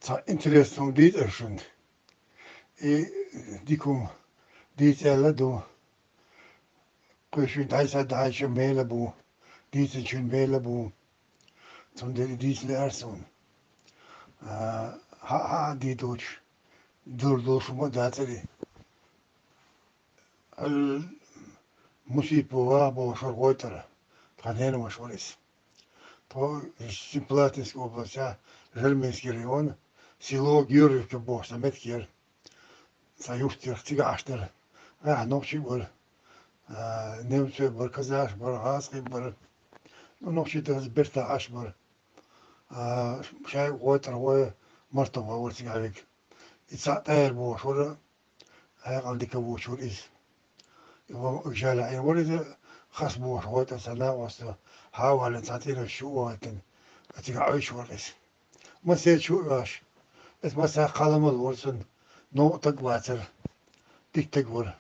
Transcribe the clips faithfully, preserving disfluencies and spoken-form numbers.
Цхьа интересно дийцар шуна. И дика хӀума дийца аьлла ду. Кхуьйсуьйтта дӀайса дӀайча мела бу, дийцачун мела бу. Цундела дийцина ар суна. А, хьа, хьа, дийдочу, дур долуш ма дацари. Ал Мусипова бохуш вара гӀойтӀара. Тхан ненамаш вара иза. Тхо Семипалатинская область, Жерменский район, село Георгиевка бохуш цхьа меттиг яра. Цхьа юрт яра, цига Ӏаш дара. Ахьа нохчий бара, а, немцой бара, казахаш бара, гӀазкхий бара. Ну, нохчий тахаза бертахь Ӏаш бара. А, шайга гӀойтӀара гӀой мартан гӀой вара цига Ӏавиг. И цхьаъ тӀера бохуш вара, хьекъал дика вочура иза. И вон жала Ӏийна вара иза, хас бохуш гӀойтӀа цхьа накъоста, хьа а валлина цхьа цӀераш чу а вахийтина, цига Ӏуьйчу вара иза. Масех чу а ваьш, иза масех кхаламал вара цунна, новкъа таг вацара, дика таг вара.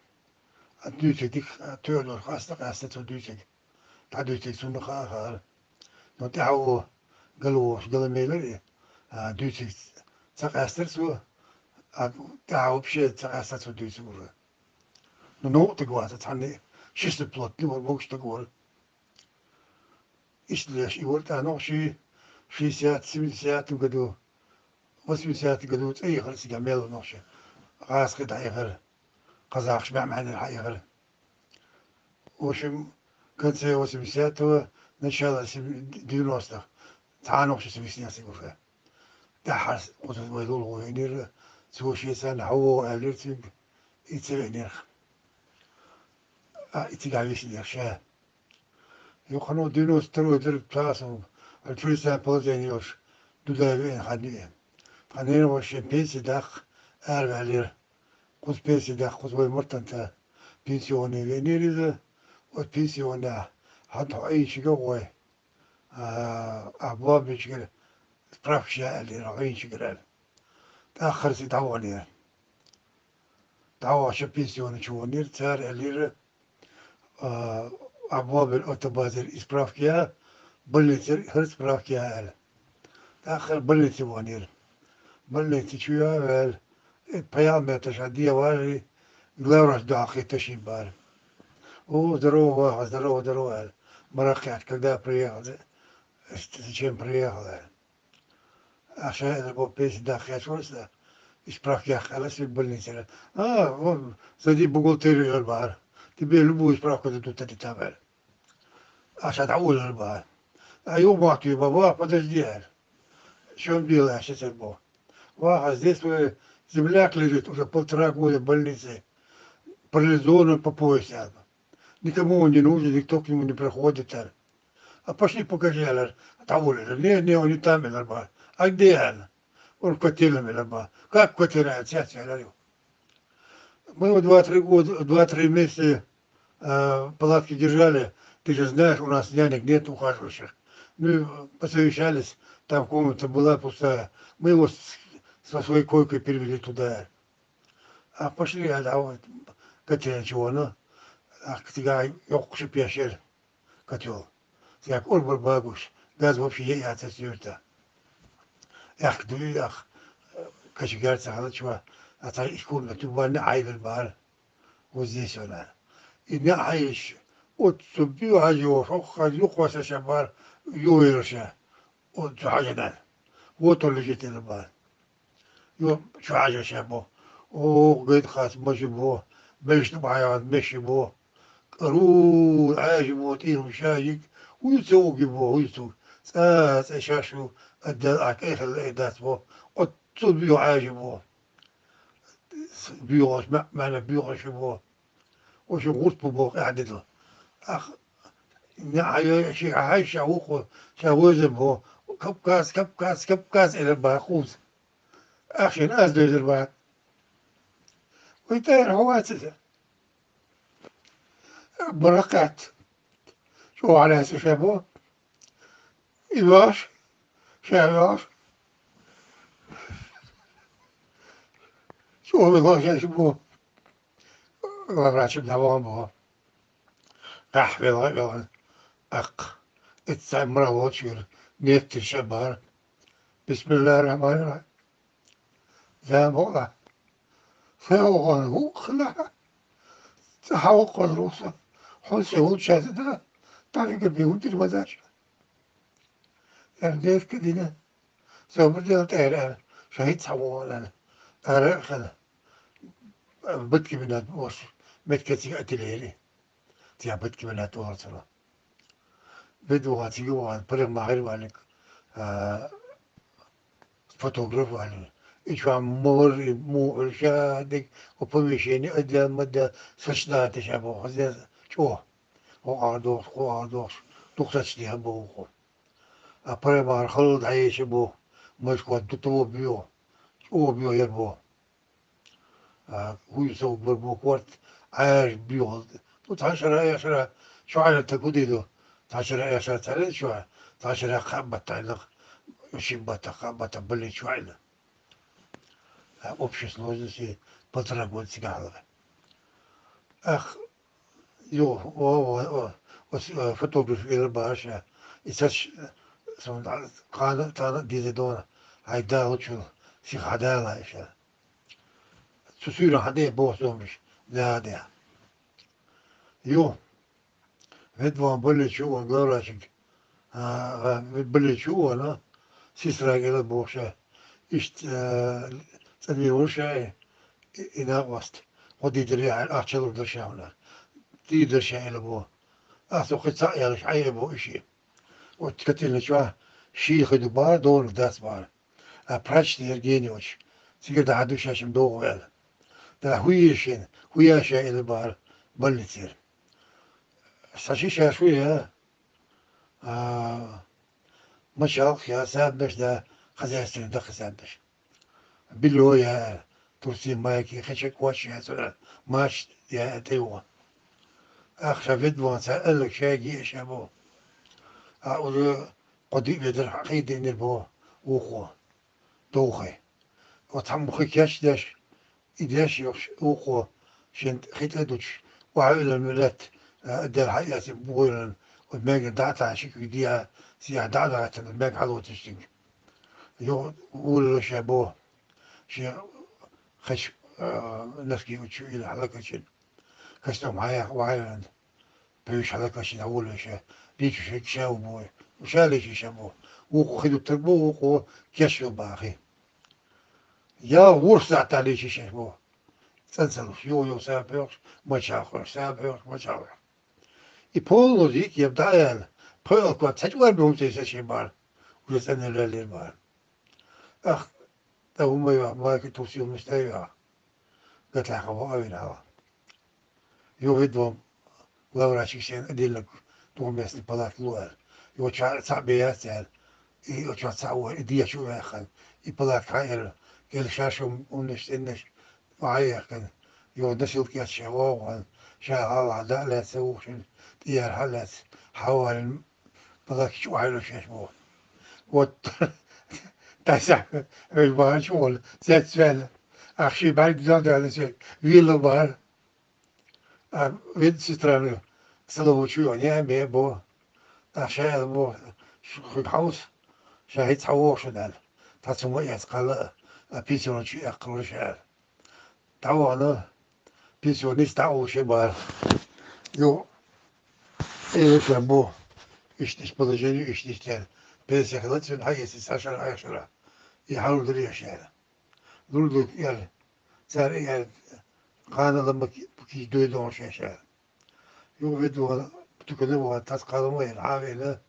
А дуьйцург дика, а, тоьар долуш къаста-къаьста цо дуьйцург. ДӀадуьйцург цунна хаа хаара. Но тӀаьхьо гала вохуш, гала мелира и, а, дуьйцург ца къаьстира цо, а, тӀаьхьо вообще ца къаьстира цо дуьйцург уже. Но новкъа таг вацара цхьанна, чисто плотный вара, могуш таг вара. Иштта леш и вара тӀаккха нохчий шестьдесят, семидесятом году, восьмидесятом году цӀа ихира цига мел нохчий. ГӀазкхий дӀаихира, казахаш маьӀ-маьӀнера хьаихира. В общем, в конце восьмидесятого, начало сем-, девяностых, цхьа а нохчо ца виснера цига уже. ТӀаьххьара кхуза вай лулахо веанера, цо шен санна хьо вогӀу аьллера цуьнга, и ца веанера. А, и цигахь виснера ша. Юххано девяносто второй дара цхьа а сов, а чуьра цхьа положение йолуш, Дудаев веана хан ю и. Тхан ненан ваша шен пенсий даккха араваьллера. Кхуза пенсий даккха, кхуза вай Мартанта пенсионный веанера иза. Оцу пенсионехь хьан тхьо Ӏийначу гӀой, а, а, бобичгара справка ша аьллера, Ӏийначигара аьлла. ТӀаккха хӀара цига дӀаваханера. ДӀавахча пенсионный чу ваханера, цара аьллера, а, а бобил автобазера и справка я, больницера хӀара справка я аьлла. ТӀаккха больнице ваханера. Больнице чу я а ваьлла, и пхьегӀа метташ а дехьавалий, главврач дуьхьа хетта шен бара. «О, здорово, Ваха, здорово, здорово», — аьлла. «Маракх яц, когда приехал, зачем приехал?» — аьлла. Аша аьлла, бо пенсий даккха хеташ вара аса, и справка яккха аьлла, аса больницера. «А, вон, зайди в бухгалтерию», — аьлла бахьара. «Тебе любую справку дадут, они там», — аьлла. Аша дӀаволлира бахьара. А юха мотт ю, баба, подожди, аьлла. «В чём дело?» — аьлла, цара бо. «Ваха, здесь твой земляк лежит уже полтора года в больнице, парализованный по пояс», — аьлла. «Никому он не нужен, никто к нему не приходит», — аьлла. «А пошли, покажи», — аьлла, дӀаволлира. «Не, не, он не там», — аьлла бахьара. «А где?» — аьлла. «Он в котельном», — аьлла бахьара. «Как в котельном?» — аьлла, цец аьлла ю. Мы его два-три года, два-три месяца, э, палатки держали. Ты же знаешь, у нас нянек нет ухаживающих. Ну, и посовещались, там комната была пустая. Мы его с-, со своей койкой перевели туда». А пошли, а, а вот котельный чего, ну, а, цига йоккхуш пеш яра котёл. Цигахь кӀорбар багуш, газ вообще е яцара цу юьрта. Аьхка дуй, ах, кочегар ца хилча, а цхьа иш комната ю, ванна Ӏайбира бахьара. Вот здесь она. И неӀ хьаийша, оццу буьйхьа йогӀуш, хӀокху хаза юххо сан ша бахьара, юхавелира ша. Оццу хьажанан. Вот он лежит, аьлла бахьара. Йо, чу хьажа ша бо. Оха гайта хац мажа бо, мешна бахьа меши бо. КӀарур Ӏаьжа бо, тӀехула ша йиг, хӀуьйца уги бо, хӀуьйца уги. ЦӀа, цӀа шаш ву, аддал а кӀайхьалла эр дац бо. Оццул буьйху Ӏаьжа бо. Буьйхуш, маьӀ-, маьӀна буьйхуш бо. Оцу гӀурт бу бо къаьхьа дедал. Ах, неӀ хьайой, ши хьайша вукхо, ша вевзар бо. Кавказ, Кавказ, Кавказ, элира бахьара кхуза. Ахшина аз девзар бахьара. Вай тӀера хьо вац иза? Бара кхаьчча, чӀогӀа лаьцна ша бо. И ваш, ша ваш. ЧӀогӀа ваьлла ша бо. Врача дӀаваха бо. Ахь велха а велха, аккха. Итт цхьа мара волчуьра, неттира ша бахьара. Бисмиллахир-рахманир-рахим. Да, боху. Сайн вахана хӀу хилахь? Цхьа хьан ваккхана ву со? Хьо се волчаьрца дара? Тахьика бе хӀун тир ма дац? Аьлла, дехка дина. Собар дела тӀера аьлла, ша хӀинца хьан ву аьлла. Ара а хила. Бат кабинет бохуш, медкетига ательери. Цигахь бат кабинет олура цунах. Ведван цига вахана, парикмахер валик, а, фотограф валик. И чохь мур, и мухӀар, ша дерг, о помещение, а де, ма де, сачдата ша боху, хаза чӀогӀа. Хо ардохуш, хо ардохуш, дукха сачдеха боху. А парикмахер хала дӀаеша боху, Москва ду того боху, чӀогӀа боху яра боху. А, хӀуй сов бар бу корта, Ӏаьржа буьйхал. Ну, цхьа шара, я шара, чу Ӏайна таг хӀу дийр ду? Цхьа шара, я шара, цхьаьна чу, цхьа шара кхаъ баттахь, ши баттахь, кхаъ баттахь, балли чу Ӏайна. А, общей сложности полтора года цигахь хьалха. Ах, ю, о, о, о, о, с-, э, фотограф ила баша, и сач, сон, а, кхана, тана, дизе дона, хьай да лучул, сих хьадала иша. Цу суьйра хьан де боху зомбиш, да, да. Ю, ведван балли чу ван главврачиг, а, а, балли чу вана, сестра гела бохуша, иштта, а, цӀанве вуша, и, и накъост, хьо дийдале ахча лур дар ша хьуна. Дийр дар ша ила бо. Аса кхин цхьаъ ялаш хьайе бо иши. Оцу котельный чохь шийла хи ду бара, донах дац бара. А прачни Евгеньевич, цига дахьа ду шаьшим догӀу ваьлла. Да хӀу ешина, хӀу яша ила бара больницера. Сан ши шаьш ву я, а, мачалх я, сабнаш да, хозяйственный даха сабнаш. Било я, турси майки, хеча коча я, цура, мач я, тӀе ву. Ах, ша ведван ца аллаг шайги ша бу. А уже кхо диъ ведар хьакхийдинир бо, вукхо. Дохе. Оцхьа мухи кечдеш, и деш йохуш, вукхо, шен хи тӀе дучу, охьа уьллан муьллат, а, дел хьаэци бугӀуьйлан, оцу мегар дӀа а тахьа ши куьг диа, сиха дӀа а дагӀаьттан, мега хьалоцуш цуьнга. Йо, вуьйлалаш бо, шен хечу, а, наски учу ила хьалакачина. Костюм хьаях, вахьайван, певш хьалакашина гӀолаша, лийчу шайга ша у бой. Ша лийчи ша бо. Вукхо хи дуттар бо, вукхо кеш йо бахи. Я ворхӀ сахьтахь лийчи ша бо. ЦӀан ца луш, йо, йо, са пхьоьхуш, мача хьоьхуш, са пхьоьхуш, мача хьоьхуш. И полно зик, я дӀа аьлла, пхоьалкхо цхьа чӀор бу хӀума ца йиса шен бахьана. Уже цӀанъяьлла лер бахьана. Ах, тӀа хӀума йоах, майка турсий хӀуманаш тӀе а йоах. Гатахь хьан ваха вина хьала. Йо, ведван главврачиг шен а диллинарг двухместный палат лу аьлла. Йо, ча-, цхьаъ бен яц аьлла. И йо, чохь цхьаъ ву, и дечу а ваьккхина. И палатка хьан аьлла. Гел ша шу хӀуманаш цӀеннаш, ваха яьккхина. Йо, носилка эцна ша вогӀу хьан. Ша хьалха дӀа а лаьцна, вухшина тӀера хьан а лаьцна. Хьан валина Палатка чу Ӏайла шаьш боху. Вот, тайса, веш бахьана чу волу, цец ваьлла. Ах ши бӀаьрг дал даьлла церг, вилла бахьана. А медсестрана салаву чу йо, неа бе бо. Ах ша аьлла бо, шу хуьг хьовса, ша хӀинца хьан вогӀу шу даьлла. Тхьаца хӀума эца кхалла а, а пенсионна чу эккхалура ша аьлла. ДӀавахана, пенсионист дӀа а волуш бара. Йо, элира ша бо, иштта, иштта положение, иштта, иштта аьлла. Пенсия хилла цуьнан хьаэцна цхьа шара, айхьа шара. И хьалурдира еш аьлла. Лур ду аьлла. Цара и аьлла, кхана ламма ки-, кийча дуй догӀуш еш аьлла. Юха ведда вахана, дукана вахана, тхаца кхалла ма яра, хьан а вена,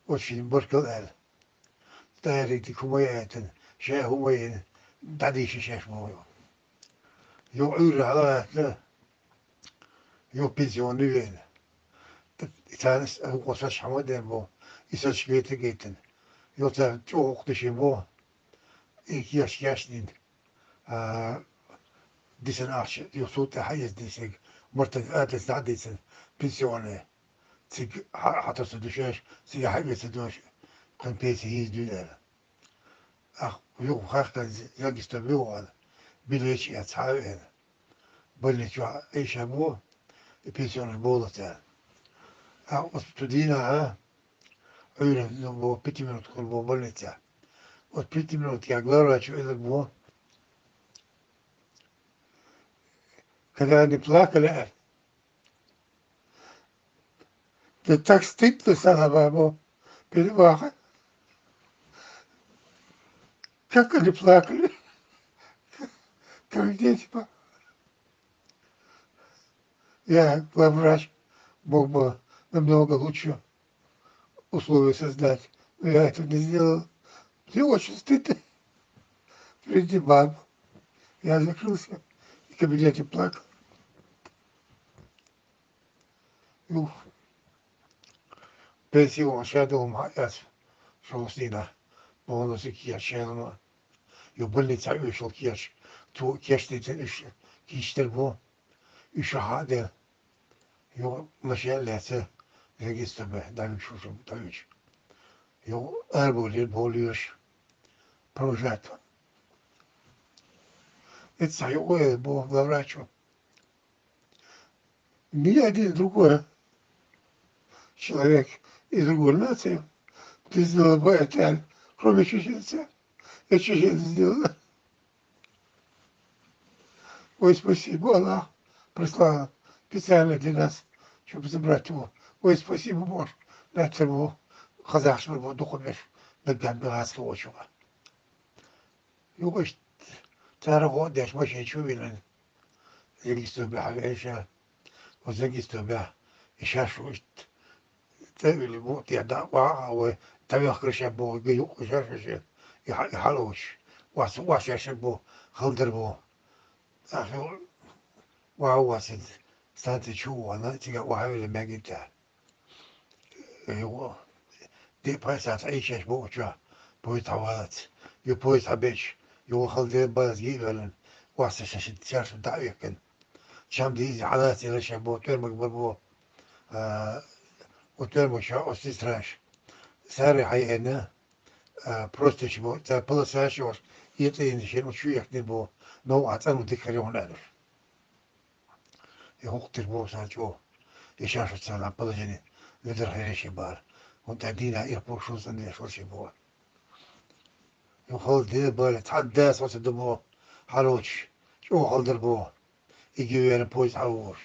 оцу шинна баркалла аьлла. ТӀаьхьарий дика хӀума яийтина, ша хӀума йина, дӀадийша шаьш боху. Юха Ӏуьйрра хьалагӀаьттина, юха пенсионный веана. Царна хӀума сач хьама дер бо, и сач гайта гайтина. Юха царна чӀогӀа гӀуллакх дешина бо, и кеш кеш дина. А, дисина ахча, юха цул тӀаьхьа иза дисиг, мартан адрес дӀа а дийцина, пенсионный. Цига хьа-, хьатаса душеш, цига хьаэца дош, кхин пенсия хӀинца дуьйна аьлла. Ах, юха хаьхкина, зегистам юха аьлла, билечи эца хьа а веана. Больницу чохь Ӏийша бу, и пенсионер болу цара. Ах, оцу дийнахьа, Ӏуьйранна бо, пятиминуткахула бо больница. Оцу пятиминуткехь главврачо элира бо, Когда они плакали, а, да так стыдно стало, бабу, перед мамой. Как они плакали, как дети. Я главврач, мог бы намного лучше условия создать, но я этого не сделал. Мне очень стыдно. Приди, мам. Я закрылся в кабинете, плакал. Ух. Пенсион шадолма яц шоусина. Бонусы киячелма. Ю больница уьшел кияч. Ту кешти те уьш киштер бу. Уьш хадер. Ю машин леце. Регистр бе. Давич шушум. Давич. Ю арбулир болюш. Провожать. Это ю бу главврачу. Ни один другой человек из другой нации не сделал бы это, кроме чеченца. Я чеченец сделал. Ой, спасибо, Аллах прислал специально для нас, чтобы забрать его. Ой, спасибо, Боже, на того казахского духовеш, на Гамбиганского очева. Югыш тара гъо деш машин чу вилен. Регистр бе хавеша. О регистр бе. Иша шуш. Те вили бу те да ва ва. Та вяхкрыша бу ге юк иша шуш. И ха-, и халош. Вас, вас яшер бу. Халдер бу. Ахи ва ва син. Станция чу ва на тига ва вили мегита. Ю де пай саат айшаш бу уча. Поезд хавалац. Ю поезд хабеш. Ю халде баз ги велен. Васа шашит шаш да якен. Чам ди из халац ила ша бу тюрмак бу бу. А, у тюрмак ша о сестраш. Сари хай эна. А, просто чего. Та полоса шош. Ета ин шен учу яхне бу. Но ацан дикари он адуш. И хухтир бу сачу. И шашу цана положение. Лидер хереше бар. Он та дина их пушун сан вешурше бу. И хол де бар. Тадда соса дубу. Халуч. Чу холдер бу. И гивер поезд хавуш.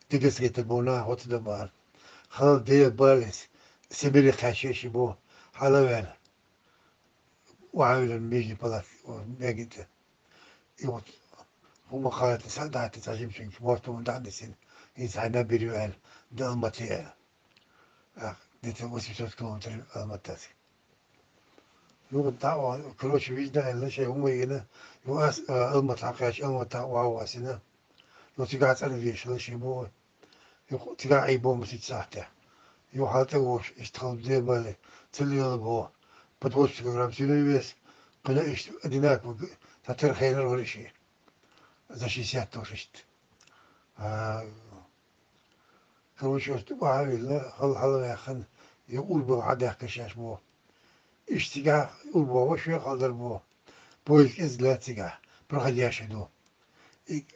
Дигес гетер бу на хот де бар. Хол де бар. Сибири хашеши бу. Халавер. Ва вилен межи палат. Мегите. И вот хӀума халати сагати цӀа жимчунки мортуман даьннисин, инсайна бирвиал, далматия. Ах, где-то восемьсот километров Алматас. Ну, вот да, короче, видно, это шей хӀума йина, ю ас, а, Алмат хьакъяч, Алмат вав асина. Ну, цига цӀар вешала ши бу. Ю цига ай бу мусит сахте. Ю халта вош, истхал де бали, цилила бу. Под восемьдесят килограмм сина вес, кына ишт одинаково, татар хейнер вариши. За шестьдесят тоже ишт. А, короче, вот, ва вилла, хал, хал вяхан, ю урба хадах кашаш бу. Иштига урба вош ве халдар бу. Поезд из для цига, проходящий ду. И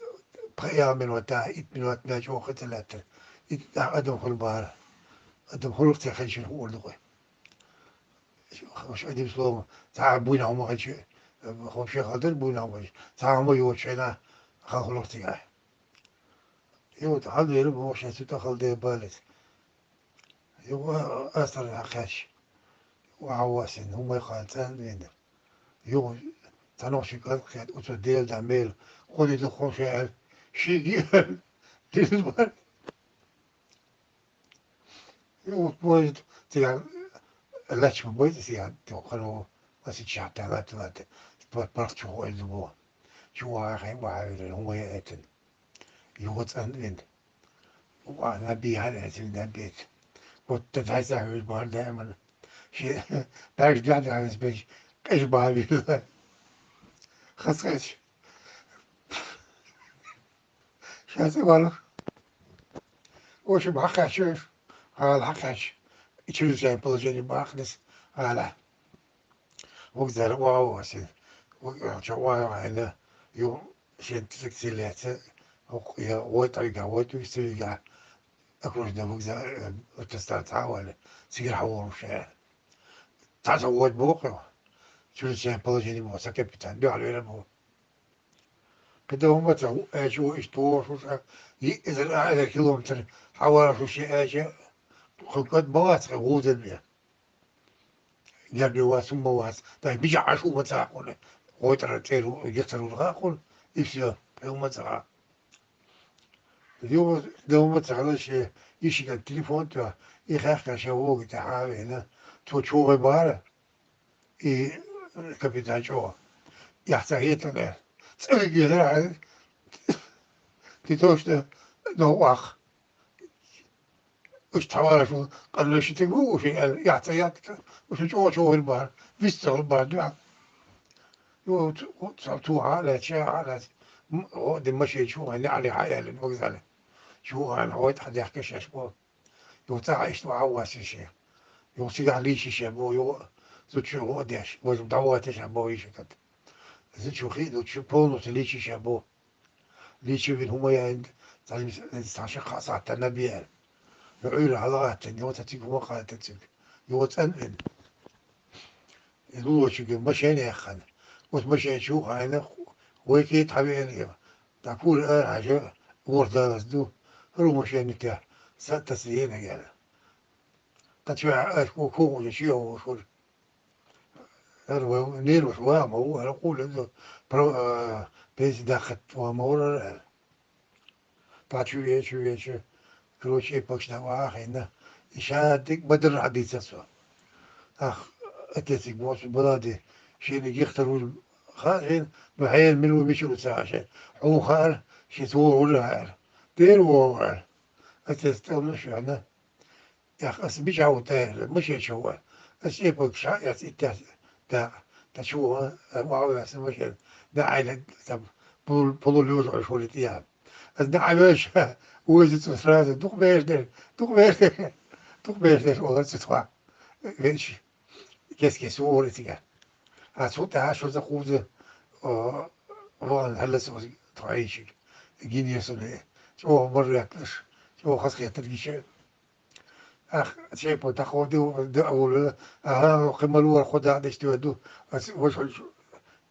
пхи минута, ит минут мяч охотилатыр. И адам хурбар. Адам хурук те ханчир хурдукъой. Хош, одним словом, цхьа буйна хӀума хилчи, хӀума шехалдир буйна хӀума хилчи, цхьа хӀума йоцу шайна хала хӀуллакх цигахь. И вот хьалвера бохуш, аса цу тӀа хала ден балес. Юха астар хьакхаьчча, вахьа васина, хӀумай хала цӀанвина. Юха цхьа нохчий кӀант кхета, оцу Дела да мела, кхо де дукха хӀума шаьара, шиъ гиъар, дила бара. И вот поезд цигахь лаьтташ ма байта, цигахь тохкара ву, аса чахь тӀе латта, латта, пар-, паргӀат чу хойла бу. Чу вахьа хьайн вахьа вирар, хӀума яйтина. Юха цӀанвина. Вахьа наб бийхьара, эцина наб бийца. Вот тӀе дайца хьуьйра бахьара даимана. Ши баьржа дуьхьа дахьанца бечу, къежа бахьа вилла. Хаза кхеча. Ша цӀа вала. В общем, хьакхаьчча, гӀала хьакхаьчча, и чуьрачаьрга положение бахнис гӀала. Вугзара вахьа васина, вугзара чу вахьа ваьлла, ю шен тизик ца лаьца, хӀокху я вайтӀа вигахь, вайтӀа вигахь, окружной вокзал, э, автостанция цхьа а ваьлла, цигара хьавора ша. Цхьа ца вайта боху, чуьрачаьрга положение боху, сан капитан, дуьхьал вера боху. Кхидолу ма ца хӀуъа аьлча, ву иштта вогӀуш ву ша, йиъ эзар, ахь эзар километр хьавараш ву шен аьлча, кху кӀант ма вац хьан вузан бен. Герга вац, хӀумма вац, дай мичахь Ӏаш ву ма ца хаьа кхунна, гӀойтӀара цӀера ву, гихтар ву хаьа кхунна, и всё, кхин хӀумма ца хаьа. Юха, хӀумма ца хилла шен йишиган телефон тоьхна, и хаьхкина шен вогӀу тӀехьа а веана, цо чу гӀой бахьара, и капитан чӀогӀа. Яхь ца хетара, цӀа вигира хьан, ти товш тӀе новкъа ваккха. Уьш цхьа вараш ву, къанвешин цига ву уьш, аьлла, яхь ца яьккхича, уьш чӀогӀа чу гӀур бара, вист ца хуьлу бара дуьхьа. Юха цу, цу, цу хьан а лаьцна, ша хьан а лаьцна, м-, гӀо а дина машен чу хьан неӀаре хьан а яьллина вокзале. Чу хьан гӀой тӀе хьан дехкаш шаьш бо. Юха цӀахь иштта вахьа а ваьсса шен. Юха цигахь лийча ша бо, юха зудчуьнга гӀо а деш, важа дӀавахийтина ша бо йишиган. Зудчуьнга хи а дуьллуш, полностью лийча ша бо. Лийча вина хӀума яйна, цхьа, цхьа ши-кхаа сахьт тӀе наб яьлла. Юха Ӏуьйра хьалагӀаттина, юха ца цига хӀума кхаьллина цига. Юха цӀанвина. И лулочуьнга машен яьккхина. Оцу машен чу хьайна вайке тхьавеана и. ТӀаккха кура ара хьажа, ворхӀ далаза ду, хӀара машен тӀе са а таса еана аьлла. Ткъа чу аьлла, ко-, кхо гӀуна чу а вохура. ХӀара вай ненаш ван ма ву, хӀара кхуллуш ду, про-, а, пенси даккхийта ван ма вара хӀара аьлла. Ткъа чу веача, чу веача, короче, и пакхаш дӀа ваха а хиъна, и ша дика ма-дарра хьан дийцира цо. Ах, отец, и боцу баладе, шена гихтар ву хаьа шена, ну хьенан мила ву, мичара ву ца хаьа шена. Хьуна хаьара, шен цо вогӀура хаьара. Дера вогӀу аьлла. Отец тӀе а луш ваьхна, Ях, ас мичахь ву тӀе аьлла, машен чу ву. Ас эпаргаш хьа а эцна, иттех дакъа, тӀе чу ву, охьа а ваьхна машен, дӀа Ӏайла, там, полу-, полулежа Ӏуьш вара тӀехьа. Ас дӀа Ӏайвеш, вуьйцу цо сразу, дукха бераш дерг, дукха бераш дерг, дукха бераш дерг, олар цу тхо. Веача, кес-кес ву вара и цигахь. Ас хӀун тӀаьхьа шозза кхузза, о, вахана хьаллаца тхо Ӏийчиг. Гинера суна, чӀогӀа марветталаш, чӀогӀа хазахетар гича. Ах, чепа, тахо ду, ду, а, вула, ага, кхин ма лура, кхо дакъа деш доьду, ас, ваш, ваш,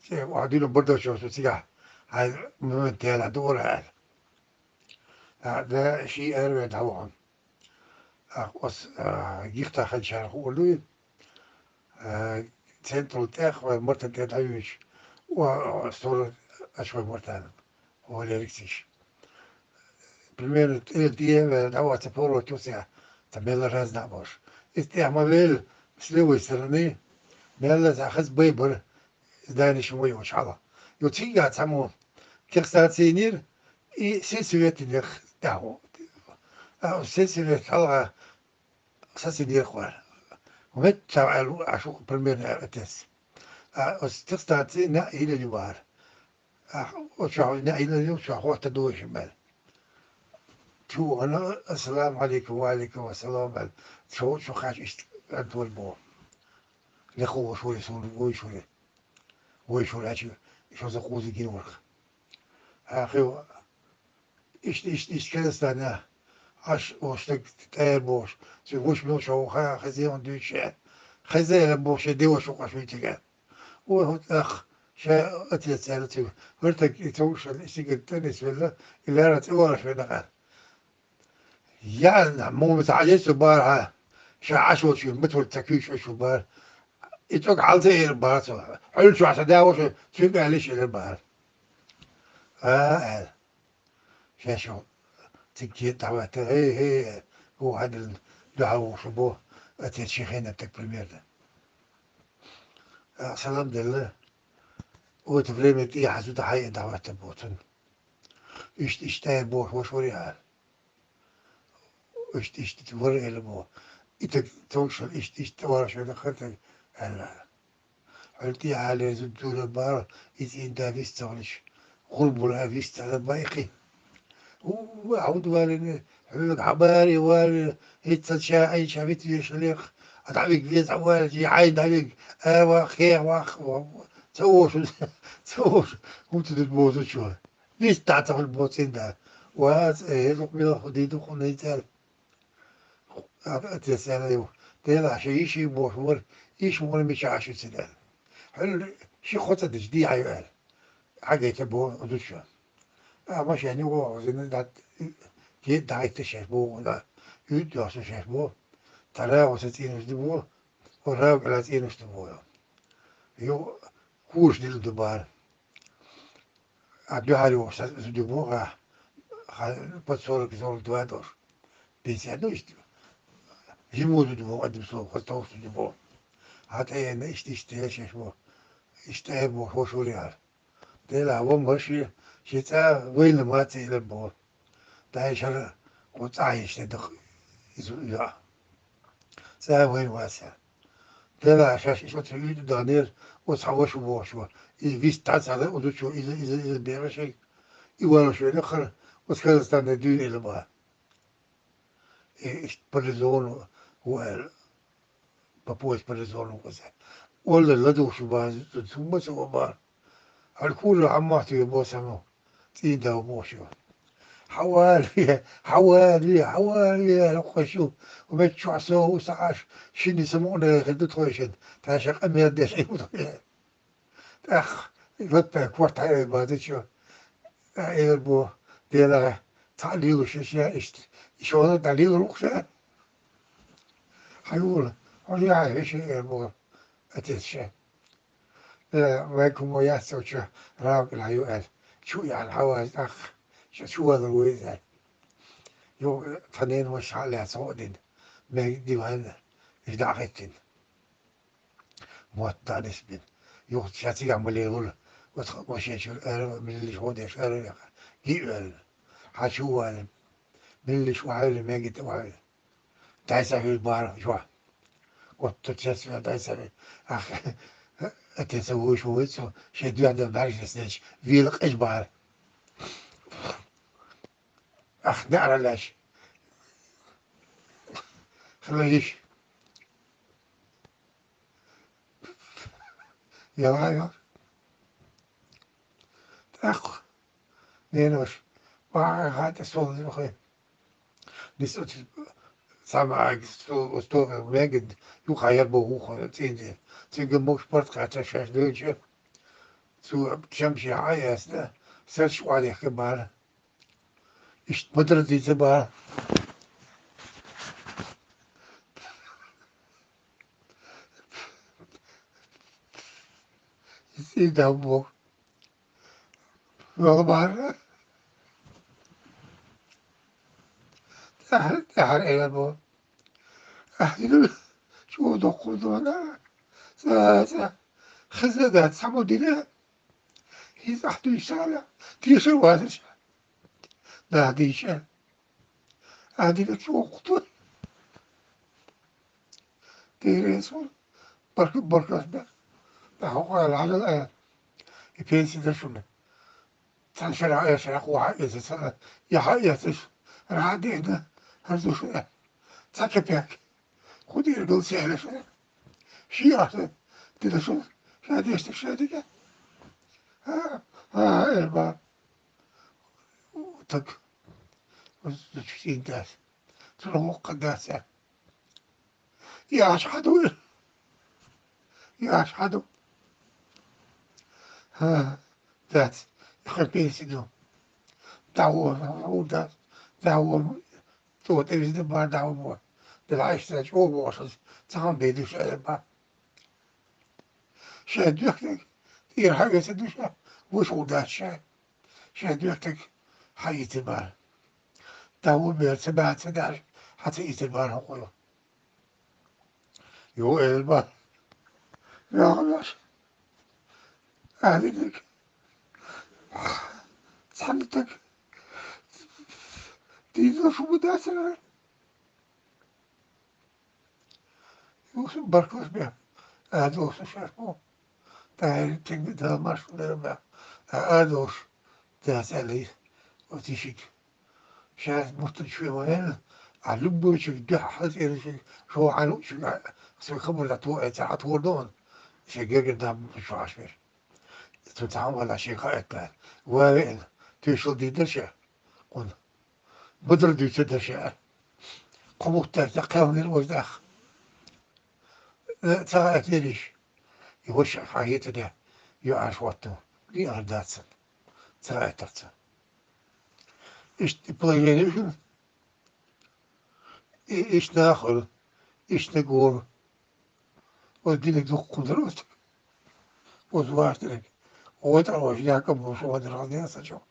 че, ва, дуьйна бардо чо, су цигахь, хьай, момент тела, дура, аьлла. А, да, ши эр вен дӀавахана. Ах, ас, а, гихтаханчара хуур дуй? А, централ тӀех вай Мартан тӀе дӀавуьйчу, ва, а, стор ачвай Мартана. Валерик циш. Примерно, тӀе, тӀе, э, давай ца поворот ю цигахь, ца мелла разна а болуш. Иза тӀехь ма велла, с левой стороны, мелла ца хаза бай бара, здание ши ма йолчу хьала. Ю цигахь цхьаммо техстанцийнера, и сельсовет йинех тӀаьхьо. А, сельсовет хьалха сацинера хӀора. Вет ца аьлла, а шу примерно аьлла тесса. А, оцу техстанцийн неӀ йилла ю бахьара. Ахь, оцу чохь неӀ йилла ю, чохь хӀотта дойша мел. Чу вахана, «Ассаламу Ӏалайкум, ва Ӏалайкум ассалам», аьлла, чу, чу кхаьчча иштта кӀант вара боху. Лекха вуьйш вара, суна вуьйш вара. Вуьйш вара, аьлча, шозза кхузза гина вара. Ахьа, иштта, иштта, иштта керастанехь, Ӏаш, оцу стаг тӀера бохуш, цуьнан гуш мила шо ву хаьа, хеза ян дуьйцуш, хеза ян бохуш, шен деваш ву къаш вуьйциган. Ой, хӀун тӀаккха, ша отец аьлла цуьнга, хӀара таг и цовшал, и сигат тӀе нисвелла, и лара цӀе вараш вена къа. Яна, муха ца хьажийта цу бара хьан, ша Ӏаш волчуьра, ма цо ца куьйгаш шу бара. И цӀога хьалца эр бара цо. Хьуьлла чохь сан да ваша, цуьнга аьллиш эр бара. А, аьлла. Шаьш ву, цига кхета дӀахӀоьттина, хӀей, хӀей, хӀу хьаьдилла дуьхьал ву шу бо, отец шен хенан таг примерно. А, салам делла, в это время тӀехьа зуда хьайа дӀахӀоьттина боху цунна. Иштта, иштта тӀе боху, ваша вара яхьа. Иштта, иштта, иштта вара элла боху. И таг товшал, иштта, иштта тӀе вара шуьга хатаг, аьлла. Хьуьлла тӀехьа леза дуьйла бара, иза инда вист ца хилча, гӀурбула вист ца байкхи. У, хьуд валина, хьоьга хьан баре валина, хӀинца ша айча вит вешалех, а дӀавиг веза хьан валича, хьайн дӀавиг, а вах, хе вах, ца ошу, ца ошу, хӀунца ду бозучо. Вист дӀа ца хилла боцу инда. Вац, э, хӀезух мила хӀу дийду хӀуна хӀинца аьлла. Отец аьлла ю, делахь шен йиш ю бохуш вара, йиш вара мичахь шу ца даьлла. Хьуьлла ши кхо ца дича дехьа ю аьлла. Хьагайта боху зудчо. А машене вохазина дӀа-, ди-, дӀахӀитта шаьш боху, да, уьйтӀа йоху шаьш боху. Тара оцу цӀийнаш ду боху, оха рагӀ кӀела цӀийнаш ду боху. Юха куш дилла ду бара. А дуьхьал йоху сан ду боху, ха, ха, под сорок, сорок два долуш. Пенсия ду иштта. Жиму ду боху, адам со, хаза товш ду боху. Хьан тӀе ена иштта, иштта, шаьш боху. Иштта боху, хӀо шура яра. Делахь вон ма ши, ши цӀа вайна ма ца илар боху. Дай шара кху цӀа йиш де дакха иза йоӀ. ЦӀа вайна вац. Делахь шаьш иша оцу уьйтӀа данера, оцу хьан ваша бохучо, и вист дӀа ца ла, оцучо иза, иза, иза бехаш шайга. И валаш вена хара, оцу Казахстане дуьйна ила бан. И иштта парализован ву аьлла, по пояс парализован ву иза. Олла ладугӀуш бан, цу ма ца ван бан. Хьан кура хьан мохь туьйхира боху сан, цӀийна дав бохуш ю. Хьан валаве, хьан валаве, хьан валаве, аьлла кхо шу, хӀу меттачохь со ву ца Ӏаш, шинна ца мукъана хир ду тхойшинна, тхьаьша къамел деш Ӏийна ву тхойшинна. ТӀаккха латта корта хьаэвла бацичо, а, эр бу, Делахь, цхьаъ лелош ша иштта, и шуна дӀалелор ву ша. Хьан юла, хьо яхьа вешин эр бу, отец ша. Э, вай кумо яц цо чу, рагӀ кӀела хьан ю аьлла. Чу яхьана хьаваза тӀаккха, ша чу валар ву иза. Юха тхан ненан ваша хьа а лаьцна гӀо а дина, мега диван, иза дӀа а хӀиттина. Мотт дӀа а нисбина. Юха ша цигахь ма лелура. Оцу машен чуьра ара, миллиш гӀо деш ара веха. Ги а ваьлла. Хьан чу а валина. Миллиш охьайла, мега тӀе охьайла. Дай ца хьуьйра бара, жоп. Отту цецвер дай ца хьуьйра. Ах, отец вуьйш вуй цо, шен дуьхьа дан баьржина дечу, вийла къежа бара. Ах, неӀара лаьш. Хила йиш. Яла, яла. ТӀаккха, ненош, бахьа хатта сол хи. Нисса оцу цхьа маьӀиг сту-, сту-, меган юххьа яр боху хӀун цӀийнде. Цуьнга могуш парт кхаьчна шаьш девлча, цу чамший хьа а эцна, сарч охьадехка бара. Иштта ма-дарра дийца бара. ЦӀийна дав боху. Вала бара. ТӀаьхьа, тӀаьхьара эр бу. Ахьа дина чӀогӀа доккхур дона. Цкъа, цкъа. Хезна дац, цхьаммо дина. ХӀинца ахь дуьйцу сахьтехь, тешар вацара ша. Нах дийча. Ахьа дина чӀогӀа кху ду. Дера эцур, баркалла, баркалла баьхна. ТӀаккха хьо хьалхьадала аьлла, и пенси дан шуна. Цхьана шарахь, э, шарахь вахьа эца, цхьана яхьа эцаш, рахьа деана, хӀара ду шуна. Цхьа кепек. ХӀун дийр гал цӀе аьлла шуна? Ши ахьа дина шуна, ша дешна ша дика. ХӀа, хӀа, хӀа, эр бан. Так. Зачем дац? Цунах воккха дац, а? И аша хьан ду? И аша хьан ду? ХӀа, дац. И хӀара пенси ду. ДӀагӀо, хӀун дац? ДӀагӀо, цо тӀе виза бан дӀагӀо бо. Делахь иштта чӀогӀа бохуш, цхьа хӀума бен дуьш аьлла бан. Шайн доьхтаг тӀера хьаэца дуьш, вуьш гӀур дац шайн. Шайн доьхтаг хьаийцар бан. ДӀагӀо бер ца бац, ца даьш, хьан ца ийцар бан хӀокхо. Йо, эр бан. Яхалаш. Аьллиг. Цхьана таг. Дийна шу бу дацара. Юха баркаллаш бен, адалуш шаьш бу. ТӀаьхьа тегга дала марш дара бен, а, адалуш дац аьлла, оцу йишиг. Шаьш муьтта чу ма венна, а любойчиг дуьхьа хьалцӀерачиг, шо хьан луучиг, а, цуьнан хабар дӀатоху, э, цхьа хьан тхур ду хьуна, шен гергара нах бу чохь Ӏаш бер. Цу цхьа хӀума валла шен хаийта баьлла. Ва веана, туьйшал дийр дара ша? Кхунна. Бадар дуьйцур дара ша? Кхо бутт даьлча кхелхинера важа нах. Э, ца хаийтира йиш. И ваша хьан хетарехь, йоӀаш хӀотто. Лиъар дац сан. Ца хаийтар цо. Иштта положение хир. И-, иштта нах хир. Иштта гор. Оцу динан дукха хир оцу. Оцу вахтарг. Оцу тӀехь ваша Якъуб ву шо вадархьама ден сан чохь.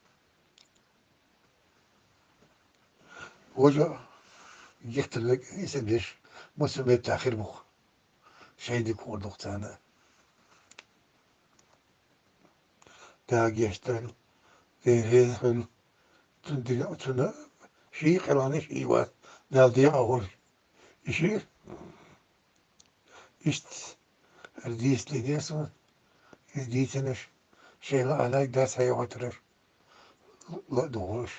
Вожа гихталлиг и сан деш, массо меттехь хир бу-кх. Шайн дика хуур ду-кх царна. Дала гечдойла, Дела реза хуьлда. Цунна дина, цунна ший кхелхана ший вац, Дала декъахь хуьлда. И шиъ, иштта, хӀара дийца дийцина суна, иза дийцинарш, шайн лаахь дас хьехойтарш, ла а духуш.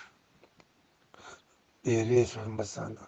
Дела реза хуьлда массарна.